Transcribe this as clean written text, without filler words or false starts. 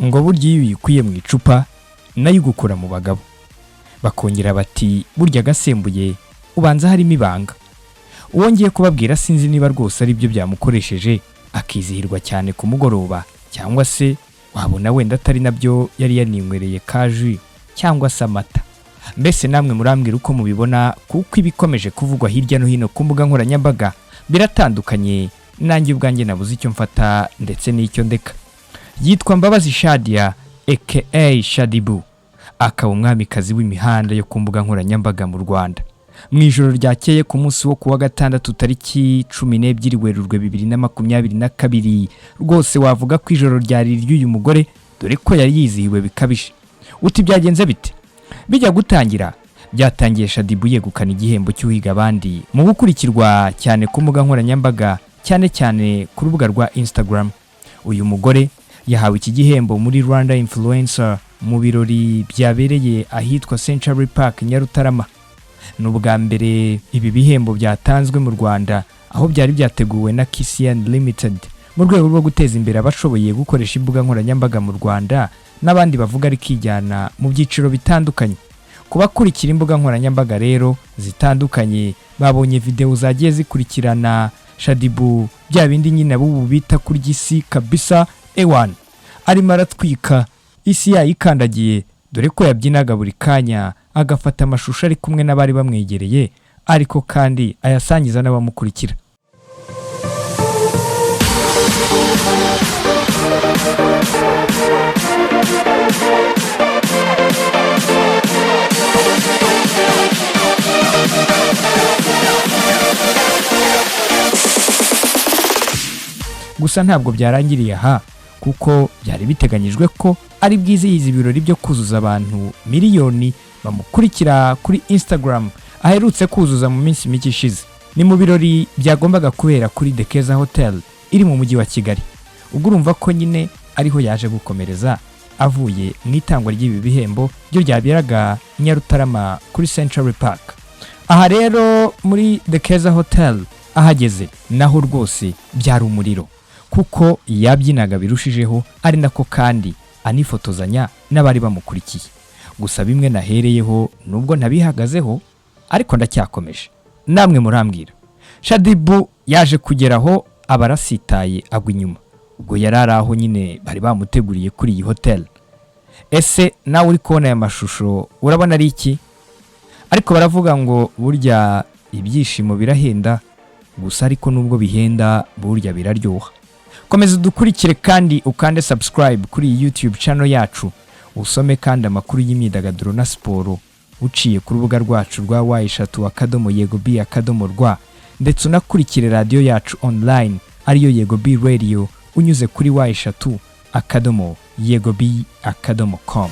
Ngo burya iyo uyikuye mu icupa nayo igukura mu bagabo. Bakongera bati burya agasembuye ubanza harimo ibanga. Uwo ngiye kubabwira sinzi niba rwose ari byo byamukoresheje akizihirwa cyane ku mugoroba, cyangwa se wabona wenda atari nabyo, yari yaninywereye ka jus cyangwa se amata. Mbese namwe murambwira uko mubibona, kuko ibikomeje kuvugwa hirya no hino ku mbuga nkoranyambaga biratandukanye. Nanjye ubwanjye nabuze icyo mfata ndetse n'icyo ndeka. Yitwa Mbabazi Shadia aka Shaddyboo, akaba umwamikazi w'imihanda yo ku mbuga nkoranyambaga mu Rwanda. Mu ijoro ryakeye ku munsi wo kuwa gatandatu tariki 12 Werurwe 2022, rwose wavuga ko ijoro ryari iry'uyu mugore, dore ko yari yizihiwe bikabije. Uti byagenze bite? Bijya gutangira, byatangiye Shaddyboo yegukana igihembo cy'uhiga abandi mu gukurikirwa cyane ku mbuga nkoranyambaga, cyane cyane ku rubuga rwa Instagram. Uyu mugore yahawe iki gihembo muri Rwanda Influencer mu birori byabereye ahitwa Century Park, Nyarutarama. Ni ubwa mbere ibi bihembo byatanzwe mu Rwanda, aho byari byateguwe na KCN Limited mu rwego rwo guteza imbere abashoboye gukoresha imbuga nkoranyambaga mu Rwanda n'abandi bavuga rikijyana mu byiciro bitandukanye. Ku bakurikira imbuga nkoranyambaga rero zitandukanye, babonye videwo zagiye zikurikirana Shaddyboo, bya bindi nyine abubu bita kurya isi kabisa. Ewan arimo aratwika isi yayikandagiye, dore ko yabyinaga buri kanya, agafata amashusho ari kumwe n'abari bamwegereye, ariko kandi ayasangiza n'abamukurikira. Gusa ntabwo byarangiriye aha, kuko byari biteganyijwe ko ari bwizihize ibirori byo kuzuza abantu miliyoni bamukurikira kuri Instagram aherutse kuzuza mu minsi mike ishize. Ni mu birori byagombaga kubera kuri The Keza Hotel iri mu mujyi wa Kigali. Ubwo urumva ko nyine ariho yaje gukomereza avuye mu itangwa ry'ibi bihembo byo ryaberaga Nyarutarama kuri Century Park. Aha rero muri The Keza Hotel ahageze naho rwose byari umuriro, kuko yabyinaga birushijeho, ari nako kandi anifotozanya n'abari bamukurikiye. Gusa bimwe nahereyeho, nubwo ntabihagazeho ariko ndacyakomeje, namwe murambwira. Shaddyboo yaje kugeraho aba arasitaye agwa inyuma, ubwo yari ari aho nyine bari bamuteguriye kuri iyi hotel. Ese nawe uri kubona aya mashusho urabona ari iki? Ariko baravuga ngo burya ibyishimo birahenda, gusa ariko nubwo bihenda burya biraryoha. Komeza udukurikire kandi ukande subscribe kuri iyi YouTube channel yacu, usome kandi amakuru y'imyidagaduro na siporo uciye ku rubuga rwacu rwa w3.yegob.rw, ndetse unakurikire radiyo yacu online ariyo Yego B Radio unyuze kuri w3.yegob.com.